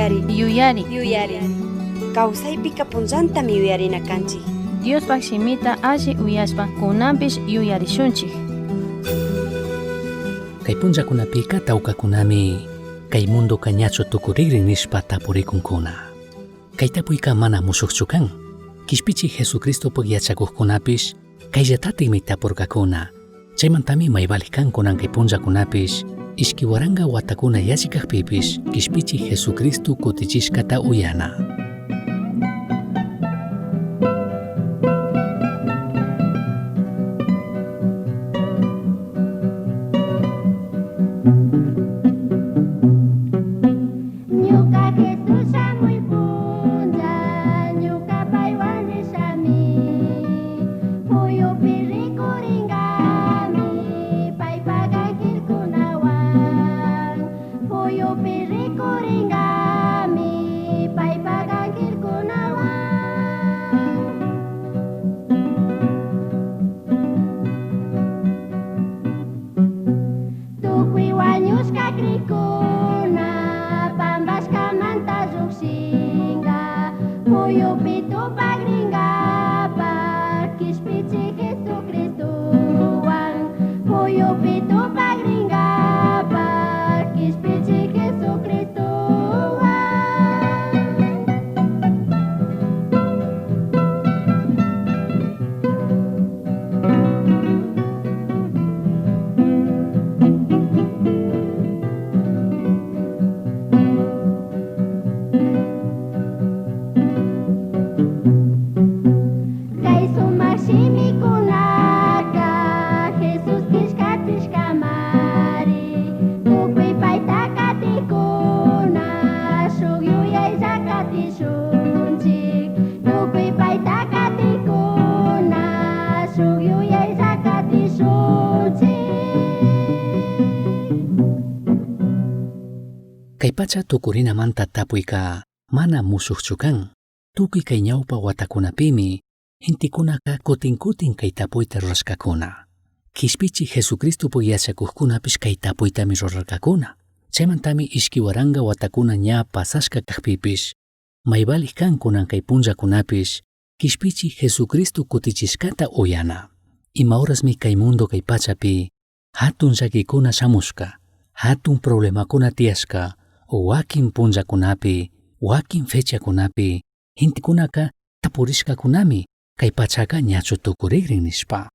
Yuyari. Yuyari. Yuyari. Kawsaypika punllantami yuyarina kanchik. Diospaj shimita alli uyashpa kunanpish yuyarishunchik. Kay punllakunapika tawkakunami kay mundoka ñachu tukurigrin nishpa tapurikunkuna. Kay tapuyka mana mushukchu kan. Kishpichi Jesucristopaj yachakukkunapish kayllatatikmi tapurkakuna. Chaymantami maybali kan kunan kay punllakunapish ishki waranga watakuna yalli kakpipish Kishpichi Jesucristo kutichishkata uyana. Ñuca Jesús shamuy punlla, ñuca paihuan rishami. Puyupi ricuringami, paipaj angelcunahuan. Puyupi ricuringami, paipaj angelcunahuan. Tucui huañushca crijcuna, pambashcamanta llujshinga. Puyupi tupagringapaj, quishpichi Jesucristohuan. Puyupi tupagringapaj, quishpichi Jesucristohuan. Kay sumak shimikunaka Jesús killkachishkamari. Tukuy payta katikuna, shuk yuyaylla katishunchik. Tukuy payta katikuna, shuk yuyaylla katishunchik. Kay pacha tukurinamanta tapuyka mana mushukchu kan. Tukuy kay ñawpa watakunapimi gentekunaka kutin kutin kay tapuyta rurashkakuna. Kishpichi Jesucristopaj yachakukkunapish kay tapuytami rurarkakuna. Chaymantami ishki waranga watakuna ña pasashka kakpipish, maybalik kan kunan kay punllakunapish Kishpichi Jesucristo kutichishkata uyana. Ima horasmi kay mundo kay pachapi hatun llakikuna shamushka, hatun problemakuna tiyashka, o wakin punllakunapi, wakin fechakunapi, gentekunaka tapurishkakunami kay pachaka ñachu tukurigrin nishpa.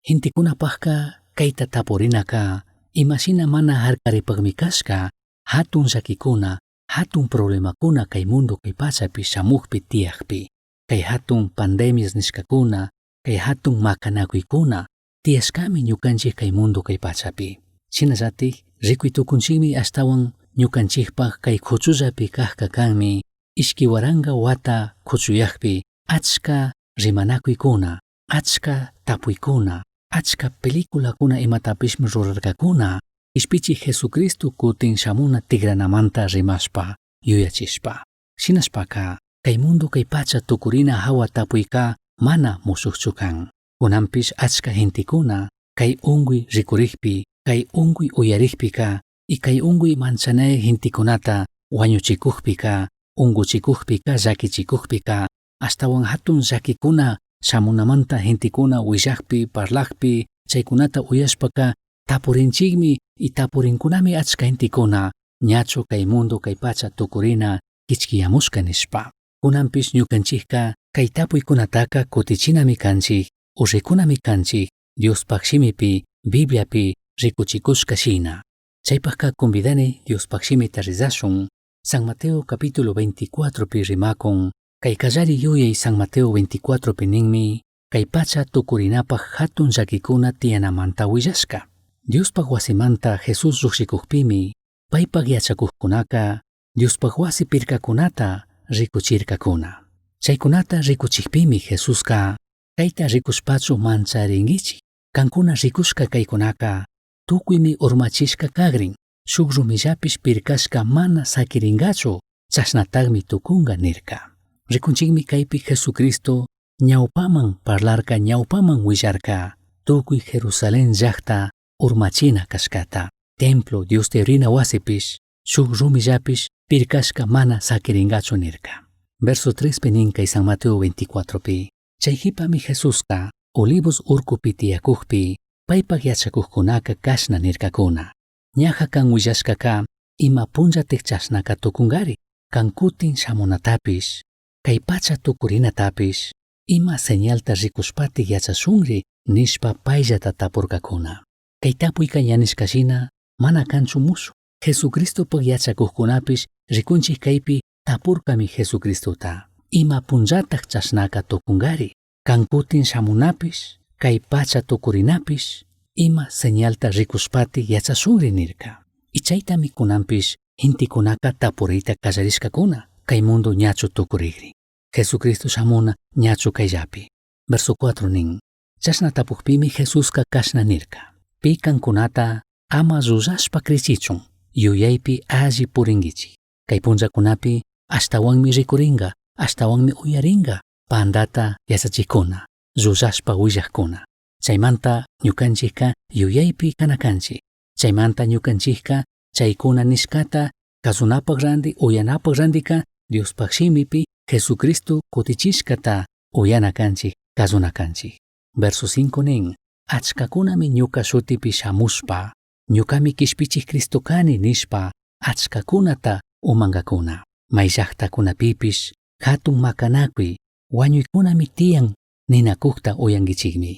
Gentekunapajka kayta tapurinaka imashina mana harkaripakmi kashka hatun llakikuna, hatun problemakuna kay mundo kay pachapi shamukpi tiyakpi, kay hatun pandemias nishkakuna, kay hatun makanakuykuna tiyashkami ñukanchik kay mundo kay pachapi. Shinallatik rikuy tukunchikmi ashtawan ñukanchikpak kay kuchullapi kajka kanmi ishki waranga wata kuchuyakpi achka rimanakuykuna, achka tapuykuna, achka peliculakuna imatapishmi rurarkakuna, Kishpichi Jesucristo kutin shamuna tigranamanta rimashpa, yuyachishpa. Shinashpaka, kay mundo kay pacha tukurina hawa tapuyka mana mushukchu kan. Kunanpish achka gentekuna kay unkuy rikurikpi, kay unkuy uyarikpika, y kay unkuy manchanay gentekunata wañuchikukpika, unkuchikukpika, llakichikukpika, ashtawan hatun llakikuna shamunamanta gentekuna willakpi, parlakpi, chaykunata uyashpaka tapurinchikmi y tapurinkunami achka gentekuna ñachu kay mundo kay pacha tukurina kichkiyamushka nishpa. Kunanpish ñukanchikka kay tapuykunataka kutichinami kanchik, o rikunami kanchik, Diospaj shimipi, Bibliapi rikuchikushka shina. Chaypajka convidani Diospaj shimita rizashun, San Mateo capítulo 24 pi rimakun, kay kallari yuyay San Mateo 24 pi ninmi, kay pacha tukurinapaj hatun llakikuna tiyanamanta willashka. Diospaj wasimanta Jesús llujshikukpimi, paypaj yachakukkunaka Diospaj wasi pirkakunata rikuchirkakuna. Chaykunata rikuchikpimi Jesuska kayta rikushpachu mancharinkichik. Kankuna rikushka kaykunaka tukuymi urmachishka kagrin, shuk rumillapish pirkashka mana sakiringachu, chashnatakmi tukunga nirka. Rikunchikmi kaypi Jesucristo ñawpaman parlarka, ñawpaman willarka, tukuy Jerusalén llakta urmachina kashkata. Templo Diosta yurina wasipish, shuk rumillapish Pircashca mana saquiringachu nirca. Verso 3 pi nin cai San Mateo 24 pi. Chai jipami Jesusca Olivos urcupi tiyacujpi paipaj yachacujcunaca cashna nircacuna. Ñaja can huillashcaca ima punllataj chashnaca tucungari. Can cutin shamunatapish, cai pacha tucurinatapish, ima señalta ricushpataj yachashunri nishpa paillata tapurcacuna. Cai tapuica ña nishca shina mana canchu mushuj. Jesucristopaj yachacujcunapish ricunchij caipi tapurcami Jesucristota. Ima punllataj chashnaca tucungari. Can cutin shamunapish, cai pacha tucurinapish, ima señalta ricushpataj yachashunri nirca. Y chaitami cunanpish gentecunaca tapurita callarishcacuna, cai mundo ñachu tucurigri. Jesucristo shamuna ñachu caillapi. Verso 4 nin. Chashna tapujpimi Jesusca cashna nirca. Pi cancunata ama llullashpa crichichun, yuyaipi alli puringuichij. Cai punllacunapi ashtahuanmi ricuringa, ashtahuanmi uyaringa pandata yachachijcuna, llullashpa huillajcuna. Chaimanta ñucanchijca yuyaipi cana canchij. Chaimanta ñucanchijca chaicuna nishcata cazunapaj randi, uyanapaj randica Diospaj shimipi Jesucristo cutichishcata uyana canchij, cazuna canchij. Verso 5 nin, achcacunami ñuca shutipi shamushpa, ñucami quishpichij Cristo cani nishpa, achcacunata umangacuna. Mai llajtacunapipish jatun macanacui, huañuicunami tiyan ninacujta uyanguichijmi.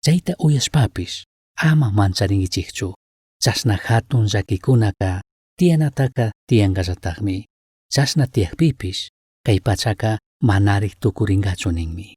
Chaita uyashpapish, ama mancharinguichijchu. Chashna jatun llaquicunaca tiyanataca tiyangallatajmi. Chashna tiyajpipish, cai pachaca manarij tucuringachu ninmi.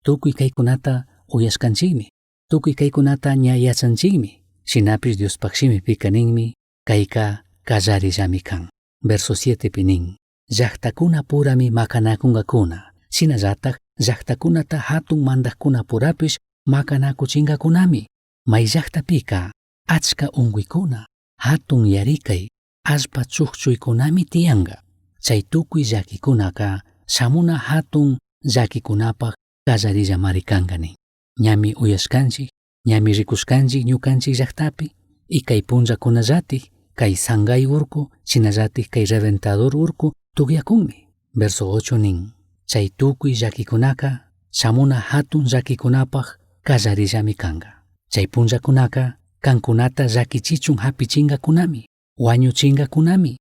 Tucui caicunata uyashcanchijmi, tucui caicunata ña yachanchijmi. Shinapish Diospaj shimipica ninmi, caica callarillami can. Verso 7 pi nin, llajtacuna purami macanacungacuna, shinallataj llajtacunata jatun mandajcuna purapish macanacuchingacunami. Mai llajtapica achca ungüicuna, jatun yaricai, allpa chujchuicunami tiyanga. Chai tucui llaquicunaca shamuna jatun llaquicunapaj callarillamari canga nin. Ñami uyashcanchij, ñami ricushcanchij ñucanchij llajtapi, y cai punllacunallataj cai Sangay urcu, shinallataj cai Reventador urcu tugyacunmi. Verso 8 nin, chai tucui llaquicunaca shamuna jatun llaquicunapaj callarillami canga. Chai punllacunaca cancunata llaquichichun japichingacunami, huañuchingacunami.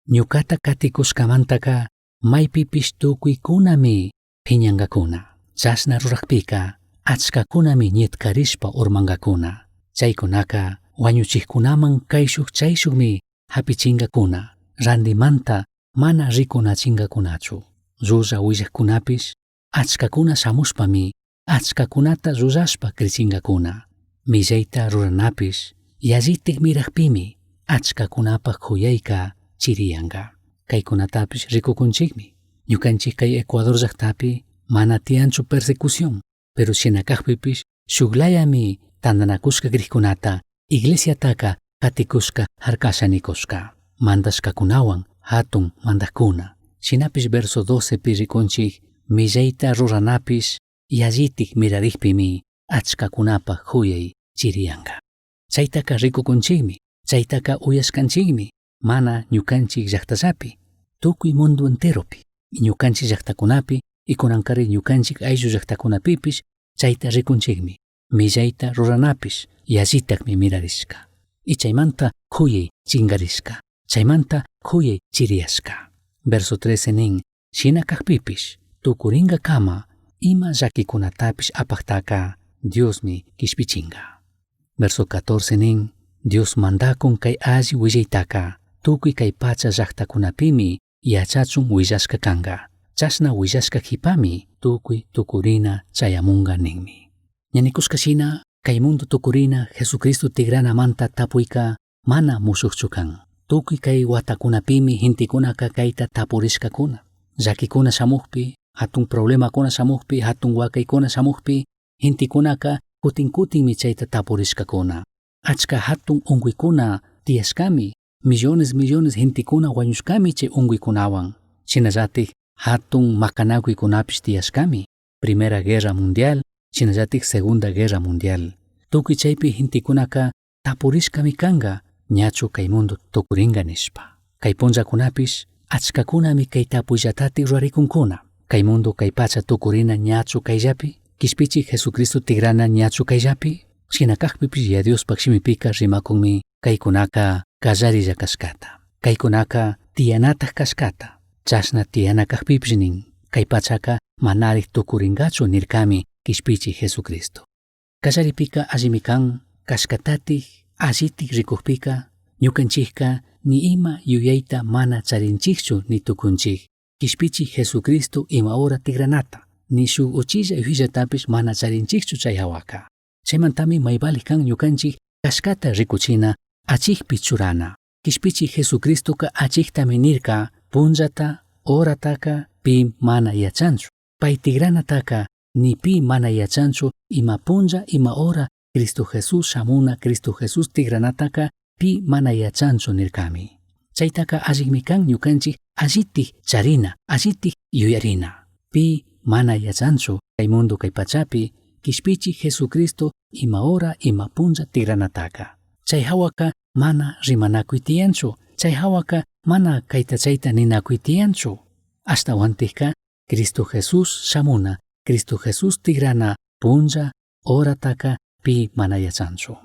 Ñucata caticushcamantaca maipipish tucuicunami phiñangacuna. Chashna rurajpica achcacunami ñitcarishpa urmangacuna. Chaicunaca huañuchijcunaman caishuj chaishujmi japichingacuna. Randimanta mana ricunachingacunachu. Llulla huillajcunapish achcacuna shamushpami achcacunata llullashpa crichingacuna. Millaita ruranapish yallitaj mirajpimi achcacunapaj juyaica chiriyanga. Caicunatapish ricucunchijmi. Ñucanchij cai Ecuador llajtapi mana tiyanchu persecución, pero shina cajpipish shuklayami tandanacushca crijcunata iglesiataca caticushca jarcasha nicushca. Mandashcacunahuan jatun mandajcuna. Shinapish verso 12 pi ricunchij millaita ruranapish yallitaj mirarijpimi achcacunapaj juyai chiriyanga. Chaitaca ricucunchijmi, chaitaca uyashcanchijmi, mana ñucanchij llajtallapi, tucui mundo enteropi, ñucanchij llajtacunapi y cunancari ñucanchij ayllu llajtacunapipish chaita ricunchijmi, millaita ruranapish yallitajmi mirarishca. Y chaimanta juyai chingarishca, chaimanta juyai chiriyashca. Verso 13 nin, shina cajpipish, tucuringacama ima llaquicunatapish apajtaca Diosmi quishpichinga. Verso 14 nin, Dios mandacun cai alli huillaitaca, tucui cai pacha llajtacunapimi yachachun huillashca canga. Chashna huillashca jipami tucui tucurina chayamunga ninmi. Ña nicushca shina, cai mundo tucurina Jesucristo tigranamanta tapuica mana mushujchu can. Tucui cai huatacunapimi gentecunaca caita tapurishcacuna. Llaquicuna shamujpi, jatun problemacuna shamujpi, jatun huacaicuna shamujpi, gentecunaca cutin cutinmi chaita tapurishcacuna. Achca jatun ungüicuna tiyashcami, millones millones gentecuna huañushcami chay ungüicunawan. Shinallataj jatun macanacuicunapish tiyashcami. Primera Guerra Mundial, shinallataj Segunda Guerra Mundial. Tucui chaypi gentecunaca tapurishcami canga, ñachu cai mundo tucuringa nishpa. Cai punllacunapish Achcacunami kay tapuyllatatik rurarikunkuna. Kay mundo kay pacha tukurina ñachu kayllapi, Kishpichik Jesucristo tigrana ñachu kayllapi, shina kakpipish Yaya Diospak shimipika rimakunmi kaykunaka kallarilla kashkata, kaykunaka tiyanataj kashkata, chashna tiyana kakpipish nin, kay pachaka manarik tukurinkachu nirkami Kishpichik Jesucristo. Kallaripika allimi kan, kashkatatik, allitik rikukpika, ñukanchikka ni ima yuyayta mana charinchikchu ni tukunchik, Kishpichik Jesucristo ima hora tigranata, ni shuk uchilla yuyayllatapish mana charinchikchu chay hawaka. Chaymantami maybali kan ñukanchik kashkata rikuchina, achikpi churana. Kishpichik Jesucristoka achiktami nirka, punllata, horataka pi mana yachanchu. Pay tigranataka ni pi mana yachanchu ima punlla, ima hora Cristo Jesús shamuna, Cristo Jesús tigranataka pi mana yachanchu nirkami. Chaytaka allinmi kan ñukanchik allitik charina, allitik yuyarina. Pi mana yachanchu kay mundo kay pachapi Kishpichik Jesucristo ima hora, ima punlla tigranataka. Chay hawaka mana rimanakuy tiyanchu, chay hawaka mana kayta chayta ninakuy tiyanchu. Ashtawantikka Cristo Jesús shamuna, Cristo Jesús tigrana punlla, horataka pi mana yachanchu.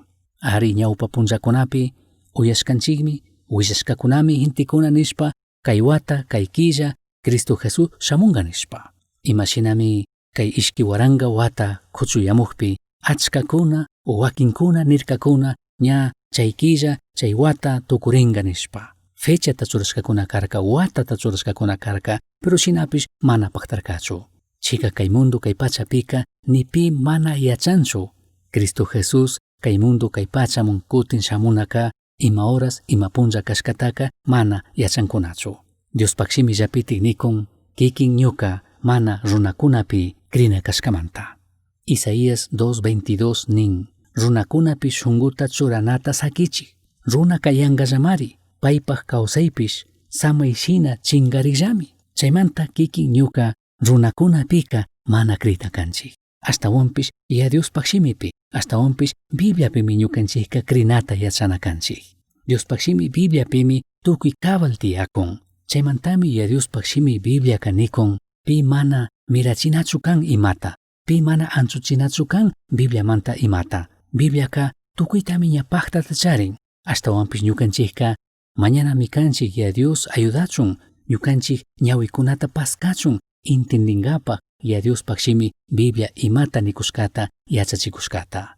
Ari ñawpa punllakunapi uyashkanchikmi, willashkakunami gentekuna nishpa kay wata, kay killa Cristo Jesús shamunga nishpa. Imashinami kay ishki waranka wata kuchuyamukpi achkakuna o wakinkuna nirkakuna ña chay killa, chay wata tukuringa nishpa. Fechata churashkakuna karka, watata churashkakuna karka, pero shinapish mana paktarkachu. Chika kay mundo kay pachapika ni pi mana yachanchu. Cristo Jesús kay mundo kay pachamun kutin shamunaka ima horas, ima punlla kashkataka mana yachankunachu. Diospak shimillapitik nikun kikin ñuka mana runakunapi krina kashkamanta. Isaías 2:22 nin, runakunapi shunguta churanata sakichik, runa kayangallamari, paypak kawsaypish samay shina chingarillami. Chaymanta kikin ñuka runakunapika mana krita kanchik. Ashtawanpish Yaya Diospak shimipi, ashtawanpish Bibliapimi ñukanchikka krinata yachana kanchik. Diospak shimi Bibliapimi tukuy cabal tiyakun. Chaymantami Yaya Diospak shimi Bibliaka nikun, pi mana mirachinachu kan imata, pi mana anchuchinachu kan Bibliamanta imata. Bibliaka tukuytami ña paktata charin. Ashtawanpish ñukanchikka mañanami kanchik Yaya Dios ayudachun, ñukanchik ñawikunata paskachun intendinkapak Yaya Diospak shimi Biblia imata nikushkata yachachikushkata.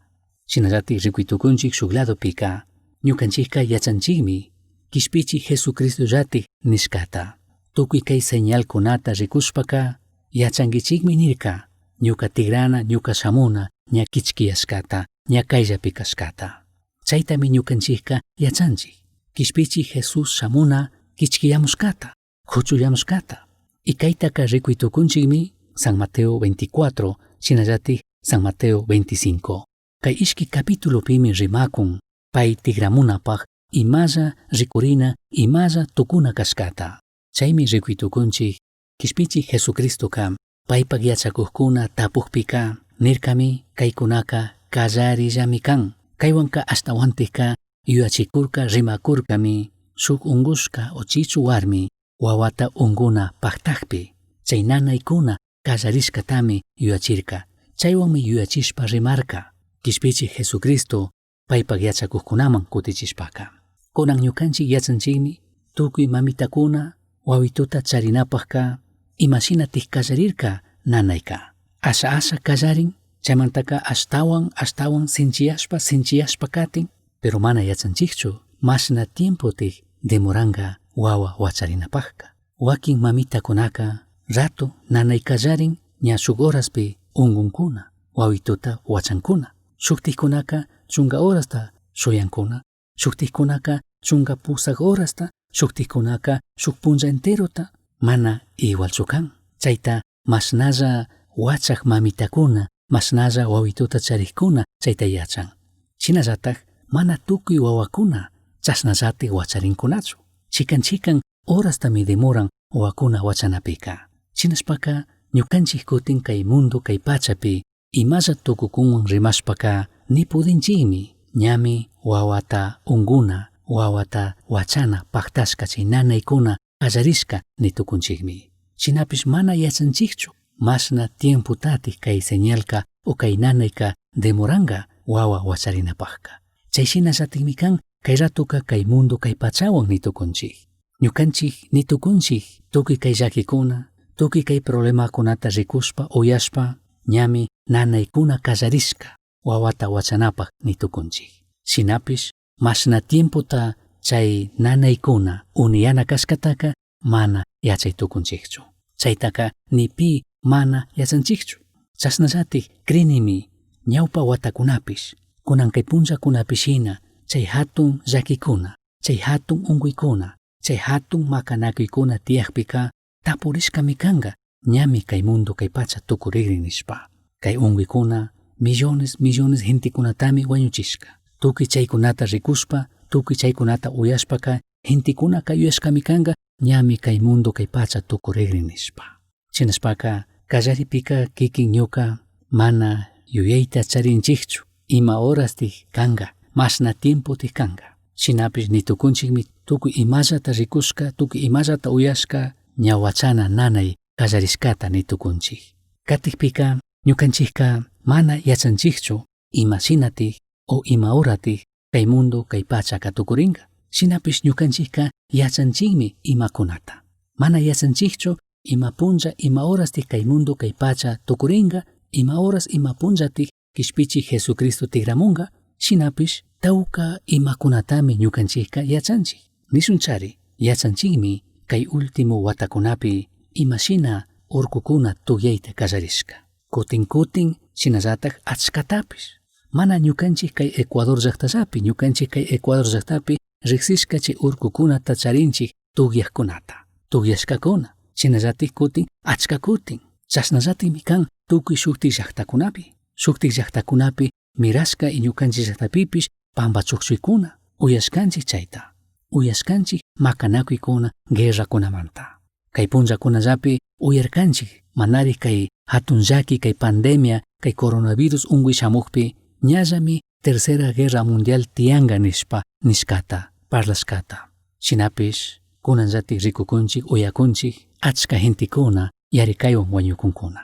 Shinallatik rikuy tukunchik shuk ladopika, ñukanchikka yachanchikmi Kishpichik Jesucristollatik nishkata. Tukuy kay señalkunata rikushpaka yachankichikmi nirka, ñuka tigrana, ñuka shamuna ña kichkiyashkata, ña kayllapi kashkata. Chaytami ñukanchikka yachanchik. Kishpichik Jesús shamuna kichkiyamushkata, kuchuyamushkata. Y kaytaka rikuy tukunchikmi San Mateo 24, shinallatik San Mateo 25. Kay ishki capitulopimi rimakun pay tigramunapaj imalla rikurina, imalla tukuna kashkata. Chaymi rikuy tukunchik Kishpichik Jesucristoka paypak yachakukkuna tapukpika nirkami kaykunaka kallarillami kan. Kaywanka ashtawantikka yuyachikurka rimakurkami shuk ungushka o chichu warmi wawata unguna paktakpi chay nanaykuna kallarishkatami yuyachirka. Chaywanmi yuyachishpa rimarka. Kishpichik Jesucristo paypak yachakukkunaman kutichishpaka. Kunan ñukanchik yachanchikmi tukuy mamitakuna wawituta charinapakka imashinatik kallarirka nanayka. Asha asha kallarin, chaymantaka ashtawan ashtawan sinchiyashpa sinchiyashpa katin, pero mana yachanchikchu mashna tiempotik demoranka wawa wacharinapakka. Wakin mamitakunaka rato nanay kallarin ña shuk horaspi ungunkuna, wawituta wachankuna. Shuktikkunaka chunka horasta shuyankuna, shuktikkunaka chunka pusak horasta, shuktikkunaka shuk punlla enterota, mana igualchu kan. Chayta mashnalla wachak mamitakuna, mashnalla wawituta charikkuna chayta yachan. Shinallatak mana tukuy wawakuna chashnallatik wacharinkunachu. Chikan chikan horastami demoran wawakuna wachanapika. Shinashpaka ñukanchik kutin kay mundo kay pachapi imalla tukukunwan rimashpaka ni pudinchikmi ñami wawata unguna, wawata wachana paktashka chay nanaykuna Callarishca ni tucunchijmi. Shinapish mana yachanchijchu mashna tiempotatik kay señalka o kay nanayka demoranga wawa huacharinapajka. Chay shinallatikmi kan kay ratoka kay mundo kay pachawan ni tukunchik. Ñukanchik ni tukunchik tukuy kay llakikuna, tukuy kay problemakunata rikushpa uyashpa ñami nanaykuna kallarishka wawata wachanapaj ni tukunchik. Shinapish mashna tiempota chay nanaykuna uniyana kashkataka mana yachay tukunchikchu. Chaytaka ni pi mana yachanchikchu. Chashnallatik crinimi ñawpa watakunapish, kunan kay punllakunapishina chay hatun llakikuna, chay hatun unkuykuna, chay hatun makanakuykuna tiyakpika tapurishkami kanka ñami kay mundo kay pacha tukurigrin nishpa. Kay unkuykuna millones millones gentekunatami wañuchishka. Tukuy chaykunata rikushpa, tukuy chaykunata uyashpaka gentekunaka yuyashkami kanka ñami kay mundo kay pacha tukurigrin nishpa. Shinashpaka kallaripika kikin ñuka mana yuyayta charinchikchu ima horastik kanka, mashna tiempotik kanka. Shinapish ni tukunchikmi tukuy imallata rikushka, tukuy imallata uyashka ña wachana nanay kallarishkata ni tukunchik. Katikpika ñukanchikka mana yachanchikchu ima shinatik o ima horatik kay mundo kay pachaka tukurinka. Shinapish ñukanchikka yachanchikmi imakunata. Mana yachanchikchu ima punlla ima horastik kay mundo kay pacha tukurinka, ima horas ima punllatik kishpichik Jesucristo tigramunka, shinapish tawka imakunatami ñukanchikka yachanchik. Nishunchari yachanchikmi kay último watakunapi imashina urkukuna tukyayta kallarishka. Kutin kutin shinallatak achkatapish. Mana ñukanchik kay Ecuador llaktallapi, ñukanchik kay Ecuador llaktapi riksishka chay urkukunata charinchik tukyaqkunata, tukyashkakuna, shinallatik kutin achka kutin. Chashnallatikmi kan tukuy shuktik llaktakunapi. Shuktik llaktakunapi mirashka y ñukanchik llaktapipish pampa chukchuykuna, uyashkanchik chayta. Uyashkanchik makanakuykuna guerrakunamanta. Kay punllakunallapi uyarkanchik manari kay hatun llaki kay pandemia kay coronavirus unkuy shamukpi ñallami tercera guerra mundial tiyanka nishpa nishkata parlashkata. Shinapish kunanllatik rikukunchik uyakunchik achka gentekuna yarikaywan wañukunkuna.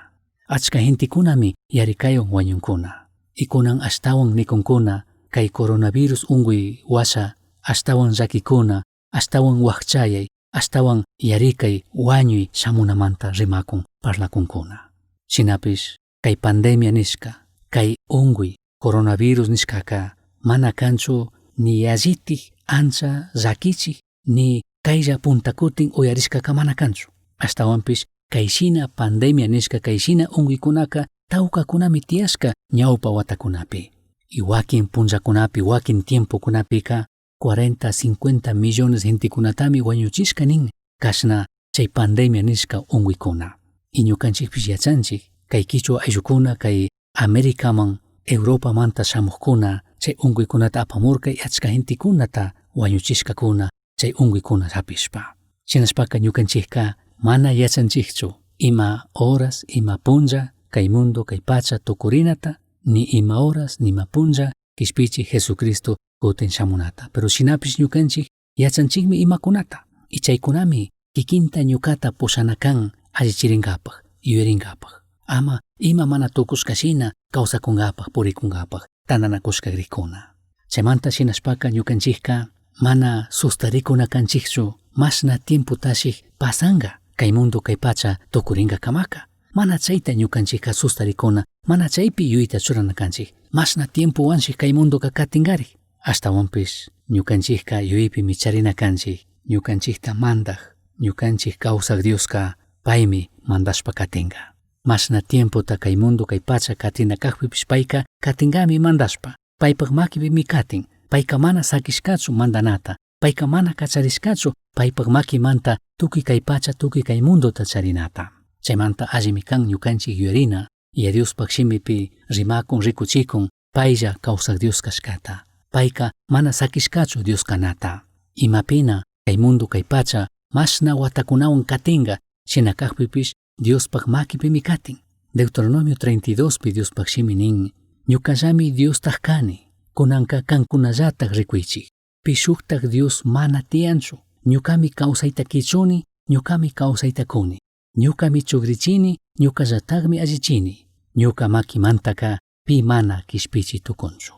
Achka gentekunami yarikaywan wañunkuna. Y kunan ashtawan nikunkuna kay coronavirus unkuy washa ashtawan llakikuna, ashtawan wakchayay, ashtawan yarikay wañuy shamunamanta rimakun parlakunkuna. Shinapish kay pandemia nishka, kay unkuy coronavirus nishkaka mana kanchu ni yallitik ancha llakichik ni kaylla puntakutin uyarishkaka mana kanchu. Ashtawanpish kay shina pandemia nishka kay shina unkuykunaka tawkakunami tiyashka ñawpa watakunapi. Y wakin punllakunapi, wakin tiempokunapika 40, 50 millones gentekunatami wañuchishka nin kashna chay pandemia nishka unkuykuna. Y ñukanchikpish yachanchik kay kichwa ayllukuna kay Americaman Europamanta shamukkuna chay unkuykunata apamurka y achka gentekunata wañuchishkakuna chay unkuykuna hapishpa. Shinashpaka ñukanchikka mana yachanchikchu ima horas, ima punlla kay mundo kay pacha tukurinata, ni ima horas, ni ima punlla kishpichik Jesucristo kutin shamunata. Pero shinapish ñukanchik yachanchikmi imakunata. Y chaykunami kikinta ñukata pushana kan allichiringapaj, yuyarinkapaj. Ama ima mana tukushka shina kawsakunkapaj, purikunkapaj, tantanakushka grikuna. Chaymanta shinashpaka ñukanchikka mana sustarikuna kanchikchu mashna tiempotashik pasanka kay mundo kay pacha tukurinkakamaka. Mana chayta ñukanchikka sustarikuna, mana chaypi yuyayta churana kanchik. Mashna tiempowanshik kay mundoka katinkarik. Ashtawanpish ñukanchikka yuyaypimi charina kanchik, ñukanchikta mandaj, ñukanchik kawsak Dioska paymi mandashpa katinka. Mashna tiempota kay mundo kay pacha katina kakpipish payka katinkami mandashpa. Paypak makipimi katin, payka mana sakishkachu mandanata, payka mana kacharishkachu paypak makimanta tukuy kay pacha tukuy kay mundota charinata. Chaymanta allimi kan ñukanchik yuyarina, Yaya Diospak shimipi rimakun rikuchikun paylla kawsak Dios kashkata. Payka mana sakishkachu Dios kanata. Imapina kay mundo kay pacha mashna watakunawan katinka, shina kakpipish Diospak makipimi katin. Deuteronomio 32 pi Diospak shimi nin, ñukallami Diostaj kani, kunanka kankunallataj rikuychik. Pi shuktak Dios mana tiyanchu, ñukami kawsayta kichuni. Ñucami causaita cuni. Ñucami chugrichini, ñucallatajmi allichini. Ñuca maquimantaca pi mana quishpichi tucunchu.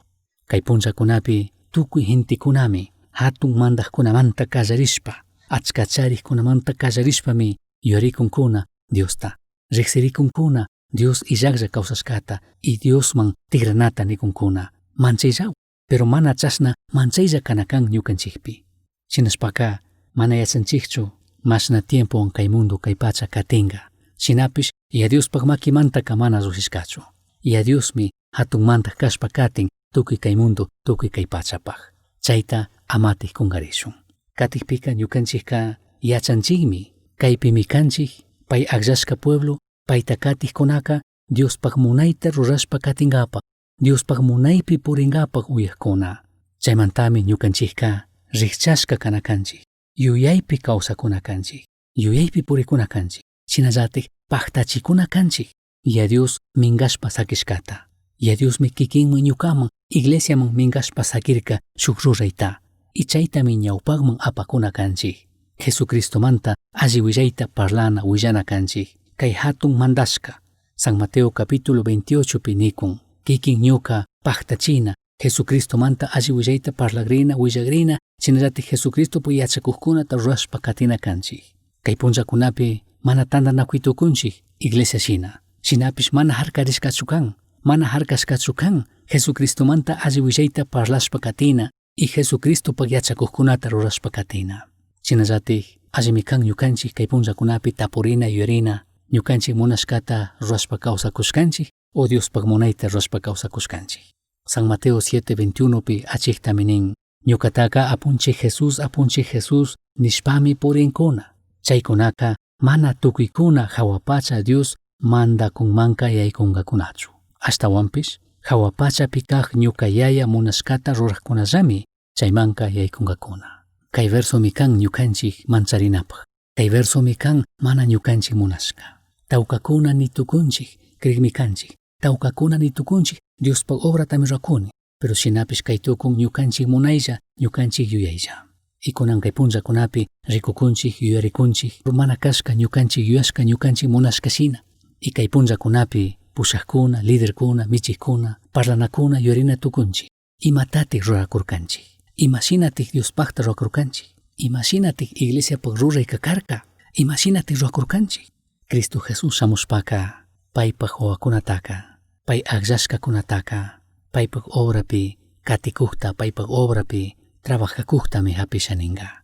Cai punllacunapi tucui gentecunami hatun mandajcunamanta callarishpa, achca charijcunamanta callarishpami yuyaricuncuna Diosta, rijsiricuncuna Dios illajlla causashcata y Diosman tigranata nicuncuna. Manchayllawan, pero mana chashna manchaylla cana can ñucanchijpi. Shinashpaca mana yachanchijchu mashna tiempowan cai mundo cai pacha catinga. Shinapish Yaya Diospaj maquimantaca mana llujshishcachu. Yaya Diosmi hatun mandaj cashpa catin tucui cai mundo tucui cai pachapaj. Chaita amataj cungarishun. Catijpica ñucanchijca yachanchijmi caipimi canchij pai agllashca pueblo paita catijcunaca Diospaj munaita rurashpa catingapaj, Diospaj munaipi puringapaj uyajcuna. Chaimantami ñucanchijca rijchashca cana canchij, yuyaipi causacuna canchij, yuyaipi puricuna canchij, shinallataj pajtachicuna canchij, Yaya Dios mingashpa saquishcata. Yaya Diosmi kikinman ñucaman, iglesiaman mingashpa saquirca shuj ruraita, y chaitami ñaupajman apacuna canchij. Jesucristomanta alli huillaita parlana huillana canchij. Cai jatun mandashca, San Mateo capítulo 28 pi nicun, kikin ñuca pajtachina, Jesucristomanta alli huillaita parlagrina, huillagrina, shinallataj Jesucristopi yachacujcunata rurashpa catina canchij. Cai punllacunapi mana tandanacui tucunchij iglesia shina, shinapish mana jarcarishcachu can, mana jarcashcachu can Jesucristomanta alli huillaita parlashpa catina y Jesucristopaj yachacujcunata rurashpa catina. Shinallataj allimi can ñucanchij cai punllacunapi tapurina yuyarina, ñucanchij munashcata rurashpa causacushcanchij o Diospaj munaita rurashpa causacushcanchij. San Mateo 7:21 pi achijtami nin, ñucataca Apunchij Jesús, Apunchij Jesús nishpami purincuna. Chaicunaca mana tucuicuna jahua pacha Dios mandacunmanca yaicungacunachu. Ashtahuanpish jahua pachapi caj ñuca Yaya munashcata rurajcunallami chaimanca yaicungacuna. Cai versomi can ñucanchij mancharinapaj. Cai versomi can mana ñucanchij munashca. Taucacuna ni tucunchij, crijmi canchij. Taucacuna ni tucunchij, Diospaj obratami ruracuni. Pero shinapish cai tucun ñucanchij munaylla, ñucanchij yuyaylla. Y cunan cai punllacunapi ricucunchij, yuyaricunchij, mana cashca ñucanchij yuyashca, ñucanchij munashca shina. Y cai punllacunapi pushajcuna, lidercuna, michijcuna, parlanacuna, yuyarina tucunchij. Imatatik ruracurcanchij? Ima shinatik Diospajta ruracurcanchij? Ima shinatik iglesiapaj ruraica carca? Ima shinatik ruracurcanchij? Cristo Jesús shamushpaca paipaj huahuacunataca, pai agllashcacunataca, paipaj obrapi caticujta, paipaj obrapi trabajacujtami japisha ninga.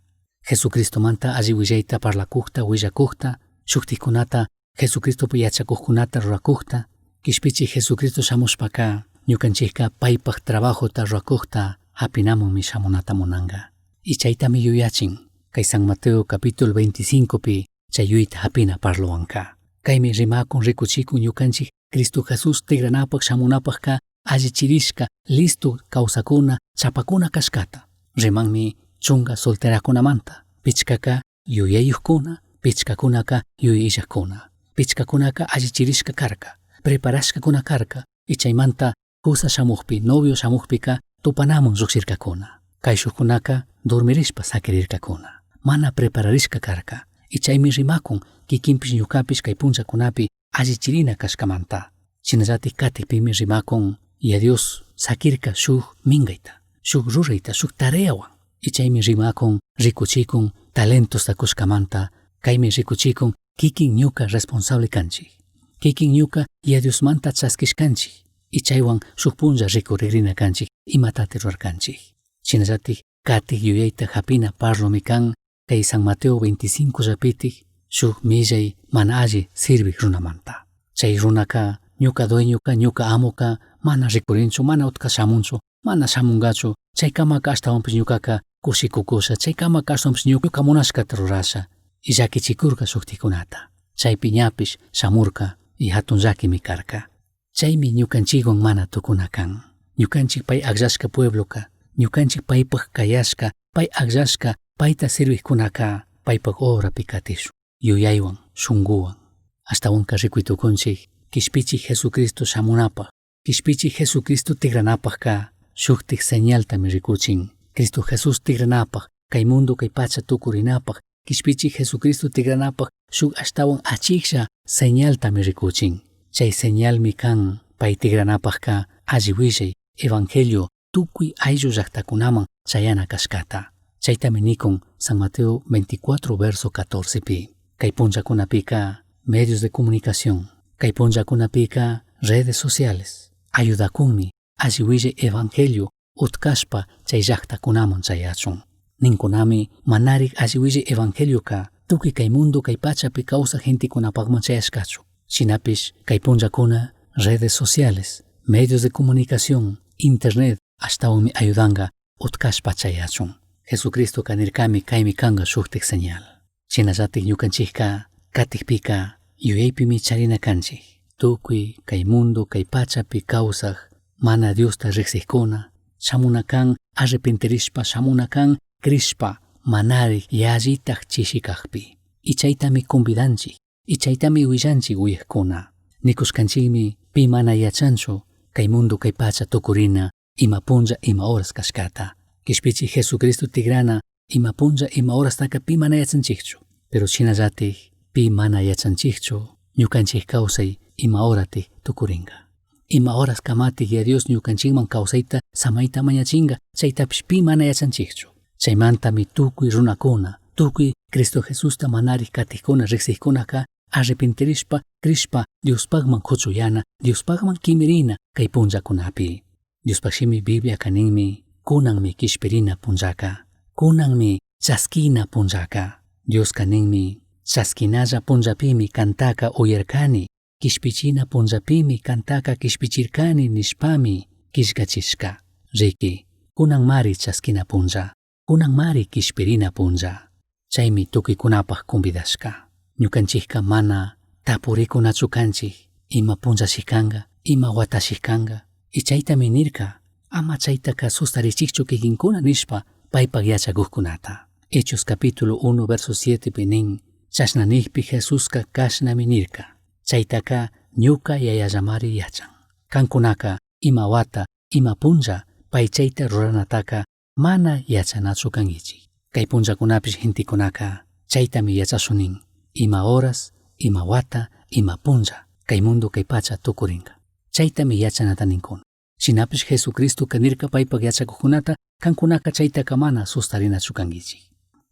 Jesucristomanta alli huillaita parlacujta, huillacujta, shujtijcunata, Jesucristopi yachacujcunata ruracujta, quishpichij Jesucristo shamushpaca ñucanchijca paipaj trabajota ruracujta japinamunmi shamunata munanga. Y chaitami yuyachin, cai San Mateo capítulo 25 pi chay yuyayta japina parlowanka. Caimi rimacun ricuchicun ñucanchij Cristo Jesús tigranapaj shamunapajca allichirishca listo causacuna chapacuna cashcata. Rimanmi chunga solteracunamanta, pichcaca yuyayujcuna, pichcacunaca yuyay illajcuna. Pichcacunaca allichirishca carca, preparashcacuna carca, y chaimanta cusa shamujpi, novio shamujpica tupanamun llujshircacuna. Caishujcunaca dormirishpa saquirircacuna. Mana prepararishca carca. Y chaimi rimacun kikinpish ñucapish cai punllacunapi allichirina cashcamanta. Shinallataj catijpimi rimacun Yaya Dios saquirca shuj mingaita, shuj ruraita, shuj tareawan. Y chaymi rimacun, ricuchicun talentosta cushcamanta, caimi ricuchicun kikin ñuca responsable canchij. Kikin ñuca Yaya Diosmanta chasquishcanchij. Y chaywan shuj punlla ricurigrina canchij imatati rurarcanchij. Shinallataj catij yuyayta japina parlomi can cai San Mateo 25 llapitij shuj millai mana alli sirvij runamanta. Chay runaca ñuca dueñoca, ñuca amoca mana ricurinchu, mana utca shamunchu, mana shamungachu, chaicamaca ashtahuanpish ñucaca cushicucusha, chaicamaca ashtahuanpish ñuca munashcata rurasha, y llaquichicurca shujticunata. Chaipi ñapish shamurca y jatun llaquimi carca. Chaimi ñucanchijhuan mana tucuna can. Ñucanchij pai agllashca puebloca, ñucanchij paipaj cayashca, pai agllashca, paita sirvijcunaca paipaj obrapi catishun, yuyaihuan, shunguhuan. Ashtahuanca ricui tucunchij, quishpichij Jesucristo shamunapaj, quishpichij Jesucristo tigranapajca shujtij señaltami ricuchin. Cristo Jesús tigranapaj, cai mundo cai pacha tucurinapaj, Kishpichik Jesucristo tigranapaj shuk ashtawan achiklla señaltami rikuchin. Chay señalmi kan pay tigranapajka alli willay evangelio tukuy ayllu llaqtakunaman chayana kashkata. Chaytami nikun San Mateo 24 verso 14 pi. Kay punllakunapika medios de comunicación, kay punllakunapika redes sociales, ayudakunmi alli willay evangelio utkashpa chay llaqtakunaman chayachun. Ninkunami manarik alli willay evangelioka tukuy kay mundo kay pachapi kawsaq gentekunapaqman chayashkachu. Shinapish kay punllakuna redes sociales, medios de comunicación, internet ashtawanmi ayudanga utkashpa chayachun. Jesucristo nirkami kaymi kanka shuktik señal. Shinallatik ñukanchikka katikpika yuyaypimi charina kanchik. Tukuy kay mundo kay pachapi kawsaq mana Diosta riqsiqkuna shamuna kan arrepentirishpa shamuna kan crishpa manarik yallitaj chishi kajpi. Y chaytami convidanchik, y chaytami willanchik uyaqkuna. Nikushkanchikmi pi mana yachanchu kay mundo kay pacha tukurina ima punlla ima horas kashkata. Kishpichi Jesucristo tigrana ima punlla ima horastaka pi mana yachanchikchu. Pero shinallatik pi mana yachanchikchu ñukanchik kawsay ima horatik tukuringa. Ima horas kamatik ya Dios ñukanchikman kawsayta samayta mañachinga chaytapish pi mana yachanchikchu. Chaymantami tukuy runakuna, tukuy Cristo Jesusta manarik katikuna riqsiqkunaka arrepentirishpa crishpa Diospaqman kuchuyana, Diospaqman kimirina kay punllakunapi. Diospaq shimi Biblia kaninmi kunanmi kishpirina punllaka, kunanmi chaskina punllaka. Dios kaninmi chaskinalla punllapimi kantaka uyarkani, kishpichina punllapimi kantaka kishpichirkani nishpami killkachishka. Riki, kunanmari chaskina punlla, kunanmari kishpirina punlla. Chaymi tukuykunapaq convidashka. Ñukanchikka mana tapurikunachu kanchik, ima punllashi kanka, ima watashi kanka. Y chaytami nirka, ama chaytaka sustarichikchu kikinkuna nishpa paypak yachakuqkunata. Hechos capítulo 1 verso 7 pi nin, chashna nikpi Jesuska kashnami nirka. Chaytaka ñuka yayallamari yachan. Kankunaka ima wata, ima punlla pay chayta ruranataka mana yachanachu kankichik. Kay punllakunapish gentekunaka chaytami yachashunin. Ima horas, ima wata, ima punlla, kay mundo kay pacha tukurinka. Chaytami yachanata ninkuna. Shinapish Jesucristo nirka paypak yachakuqkunata kankunaka chaytaka mana sustarinachu kankichik.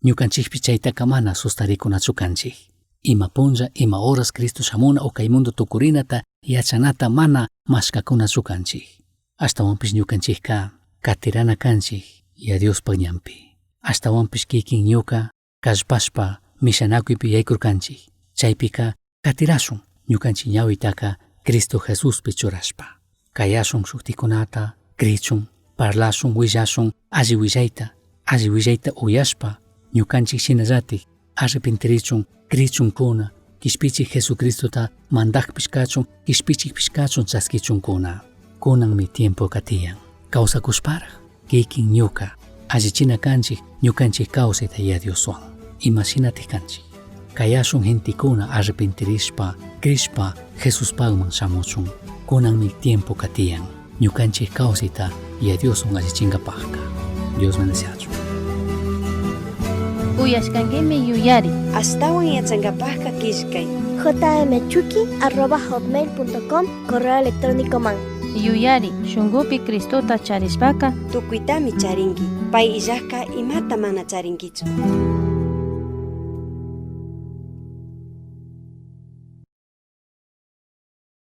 Ñukanchikpish chaytaka mana sustarikunachu kanchik. Ima punlla, ima horas Cristo shamuna o kay mundo tukurinata yachanata mana mashkakunachu kanchik. Ashtawanpish ñukanchikka katirana kanchik ya Diospaq ñanpi. Ashtawanpish kikin ñuka kallpashpa mishanakuypi yaykurkanchik. Chaypika katirashun ñukanchik ñawitaka Cristo Jesuspi churashpa. Kayashun shuktikunata, krichun, parlashun, willashun, alli willayta, alli willayta uyashpa, ñukanchik shinallatik arrepentirichun, krichunkuna, kishpichik Jesucristota mandaqpish kachun, kishpichikpish kachun chaskichunkuna. Kunanmi tiempo katiyan. Kawsakushparaj, kikin ñuka, allichina kanchik, ñukanchik kawsayta ya Dioswan. Ima shinatik kanchik. Kayashun gentekuna arrepentirishpa, crishpa, Jesuspaqman shamuchun. Kunanmi tiempo katiyan. Ñukanchik kawsayta ya Dioswan allichinkapaqka. Dios bendeciachun. Uyashkankimi yuyari. Ashtawan yachankapajka killkay. jmchuki@hotmail.com correo electrónico man. Yuyari shunkupi Cristota charishpaka Tukuytami charinki. Pay illajka imata mana charinkichu.